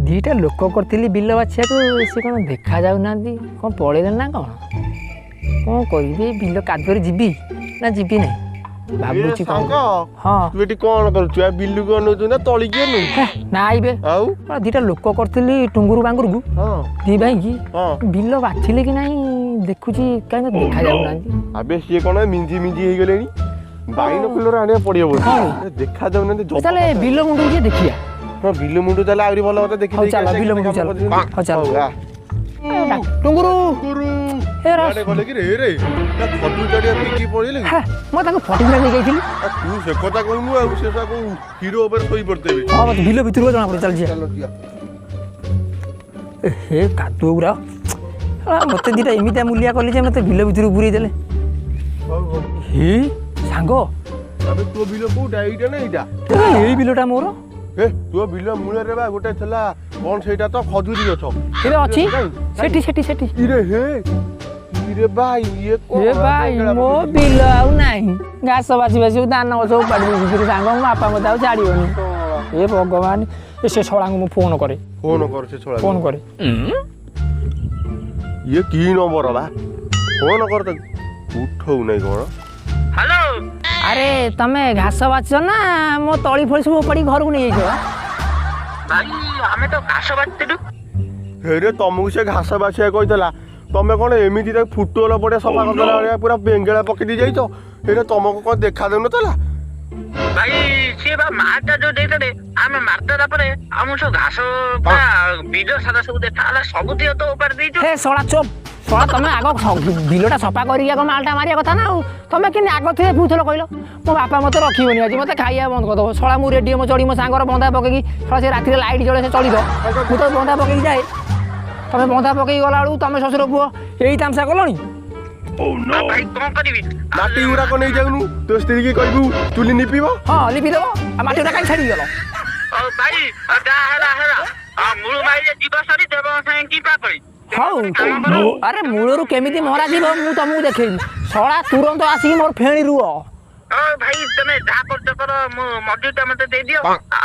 ଦିଟା ଲୋକ କରିଥିଲି ବିଲ ବାଛିବାକୁ, ସେ କ'ଣ ଦେଖା ଯାଉନାହାନ୍ତି? କ'ଣ ପଳେଇଲେ ନା କ'ଣ? କ'ଣ କରିବି? ଏଇ ବିଲ କାଦୁଅରେ ଯିବି ନା ଯିବି ନାହିଁ ଭାବୁଛି। କ'ଣ? ସାଙ୍ଗ। ହଁ। ତୁ ଏଠି କ'ଣ କରୁଛୁ? ଆ ବିଲକୁ ଅନଉଛୁ ନା ତଳିକି ଅନଉଛୁ? ହେ, ନାଇଁ ବେ। ଆଉ? ଦିଟା ଲୋକ କରିଥିଲି ଟୁଙ୍ଗୁରୁ ବାଙ୍ଗୁରୁକୁ ଦି ଭାଇକି। ବିଲ ବାଛିଲେ କି ନାହିଁ ଦେଖୁଛି, କାହିଁ ଦେଖା ଯାଉନାହାନ୍ତି। ଆବେ, ସିଏ କ'ଣ ମିଞ୍ଜି ମିଞ୍ଜି ହେଇଗଲେଣି? ବାଇନ କୁଲର ଆଣିବାକୁ ପଡିବ ବୋଧେ। ହଁ। ଦେଖା ଯାଉନାହାନ୍ତି। ତାହେଲେ ବିଲ ମୁଣ୍ଡକୁ ଯିଏ ଦେଖିବା। ହଁ, ବିଲ ମୁଣ୍ଡ ତାହେଲେ ଆହୁରି ଭଲ କଥା। ଦେଖି ହଉ, ଚାଲ, ବିଲ ମୁଣ୍ଡକୁ ଚାଲ। ହଉ, ଚାଲ। ଟୁଙ୍ଗୁରୁ। ଏ ଗଲେ କି ରେ? ରେ ନା ଖଜୁରୀ ଚାଟିଆ ପିଇକି ପଳେଇଲେ କି? ହେ, ମୁଁ ତାଙ୍କୁ ଫଟିକିନା ନେଇ ଯାଇଥିଲି। ଆ, ତୁ ସେ କଥା କହୁନୁ, ଆଉ ସେ କୋଉ ହିରୋ ଉପରେ ଶୋଇ ପଡିଥିବେ। ହଁ, ମତେ ବିଲ ଭିତରକୁ ଜଣା ପଡୁଛି, ଚାଲ ଯିବା। ଚାଲ ଯିବା। ଏ ହେ, କାଦୁଅ ଗୁରା ମତେ ଦିଟା ଏମିତିଆ ମୂଲିଆ କଲି ଯେ ମତେ ବିଲ ଭିତରକୁ ପୁରେଇ ଦେଲେ। ହଉ ହଉ। ହେ ସାଙ୍ଗ। ଆବେ, ତୋ ବିଲ କୋଉଟା? ଏଇଟା ନା ଏଇଟା? ଏ, ଏଇ ବିଲଟା ମୋର। ଏ, ତୋ ବିଲ ମୂଳରେ ବା ଗୋଟେ ଥିଲା, କଣ ସେଇଟା ତ ଖଜୁରୀ ଗଛ। ଏବେ ଅଛି। କାଇଁ? ସେଠି ସେଠି ସେଠି। ଇରେ ହେ, ଇରେ ଭାଇ, ଇଏ କଣ? ଏ ଭାଇ, ମୋ ବିଲ ଆଉ ନାହିଁ। ଘାସ ବାଛି ବାଛି ଧାନ ଗଛ ଉପାଡ଼ି ଦେଇଛି ସାଙ୍ଗ। ମୋ ବାପା ମତେ ଆଉ ଛାଡ଼ିବନି। ଏ ଭଗବାନ, ଏ ସେ ଶଳାଙ୍କୁ ମୁଁ ଫୋନ କରେ। ଫୋନ କର ସେ ଛୋଳା। ଫୋନ କରେ। ଇଏ କି ନମ୍ବର ବା? ଫୋନ କର ତାକୁ। ଉଠଉ ନାଇଁ କଣ? ହ୍ୟାଲୋ। ଆରେ, ତମେ ଘାସ ବାଛୁଛ ନା ମୋ ତଳି ଫଳି ସବୁ ଉପାଡ଼ିକି ଘରକୁ ନେଇଯାଇଛ? ଭାଇ, ଆମେ ତ ଘାସ ବାଛିଥିଲୁ। ହେରେ, ତମକୁ ସେ ଘାସ ବାଛିବା କହିଥିଲା, ତମେ କଣ ଏମିତି ତାକୁ ଫୁଟବଲ ପଡ଼ିଆ ସଫା କରିଦେଲା ଭଳିଆ ପୁରା ବେଙ୍ଗେଳା ପକେଇ ଦେଇ ଯାଇଛ? ହେରେ, ତମକୁ କଣ ଦେଖା ଦେଉନଥିଲା? ଭାଇ, ସିଏ ବା ମାଟା ଯୋଉ ଦେଇଥିଲେ, ଆମେ ମାରିଦେଲା ପରେ ଆମ ସବୁ ଘାସ ପୁରା ବିଲ ସାରା ସବୁ ଦେଖା ହେଲା, ସବୁ ଦିଅ ତ ଉପାଡ଼ି ଦେଇଛୁ। ହେ ଶଳା, ଚୋପ ଶଳା। ତମେ ଆଗ ବିଲଟା ସଫା କରିକି ଆଗ ମାଲଟା ମାରିବା କଥା ନା ଆଉ। ତମେ କେମିତି ଆଗ ଥିଲେ ବୁଝୁଥିଲ କହିଲ? ମୋ ବାପା ମତେ ରଖିବନି, ଆଜି ମତେ ଖାଇବା ବନ୍ଦ କରିଦବ ଶଳା। ମୁଁ ରେଡିଓ ଚଢ଼ି ମୋ ସାଙ୍ଗର ବନ୍ଧା ପକେଇକି, ଶଳା ସେ ରାତିରେ ଲାଇଟ୍ ଜଳେ, ସେ ଚଳିବ, ମୁଁ ତ ବନ୍ଧା ପକେଇକି ଯାଏ। ତମେ ବନ୍ଧା ପକେଇକି ଗଲା ବେଳକୁ ତମେ ଶ୍ୱଶୁର ପୁଅ ଏଇ ତାମସା କଲଣି। ଆଉ ଭାଇ, କଣ କରିବି? ମାଟି ଗୁଡାକ ନେଇ ଯାଉନୁ, ତୋ ସ୍ତ୍ରୀ କି କହିବୁ ଚୁଲି ନିପିବ। ହଁ, ଲିପିଦବ। ଆଉ ମାଟି ଗୁଡ଼ା କାହିଁ ଛାଡ଼ିକି ଗଲ? ଆଉ ଭାଇ, ଆଉ ଯାହା ହେଲା ହେଲା, ଆଉ ମୂଳ ମାଇଲେ ଯିବ ସରି ଦେବ ସାଙ୍ଗେ କି ପାପଳି। ହଉ, ଆରେ ମୂଳରୁ କେମିତି ମରାଯିବ ମୁଁ ତମକୁ ଦେଖେଇବି। ଶଳା, ତୁରନ୍ତ ଆସିକି ମୋର ଫେଣି ରୁହ। ହଉ ଭାଇ, ତମେ ଯାହା କରୁଛ କର, ମୁଁ ମଜୁରୀଟା ମତେ ଦେଇଦିଅ,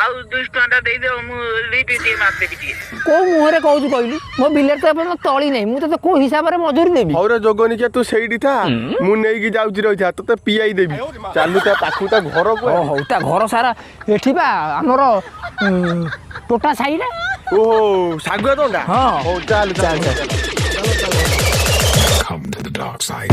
ଆଉ 200 ଟଙ୍କା ଦେଇଦିଅ, ମୁଁ ଲିପି ଟିକେ ମାରିଦେବି ଟିକେ। କୋଉ ମୁହଁରେ କହୁଛୁ କହିଲୁ? ମୋ ବିଲରେ ତ ଏପର୍ଯ୍ୟନ୍ତ ତଳି ନାହିଁ, ମୁଁ ତତେ କୋଉ ହିସାବରେ ମଜୁରୀ ଦେବି? ହଉରେ ଯୋଗନିକିଆ, ତୁ ସେଇଠି ଥା, ମୁଁ ନେଇକି ଯାଉଛି, ରହିଥା, ତତେ ପିଆଇ ଦେବି। ଚାଲୁ ତା ପାଖକୁ, ତା ଘରକୁ। ହଉ ହଉ, ତା ଘର ସାରା ଏଠି ବା ଆମର ଟୋଟା ସାହିରେ। ଓହୋ, ଶାଗୁଆ ଦଣ୍ଡା। ହଁ। ହଉ, ଚାଲ ଚାଲ। ଚାଲ। Come to the dark side.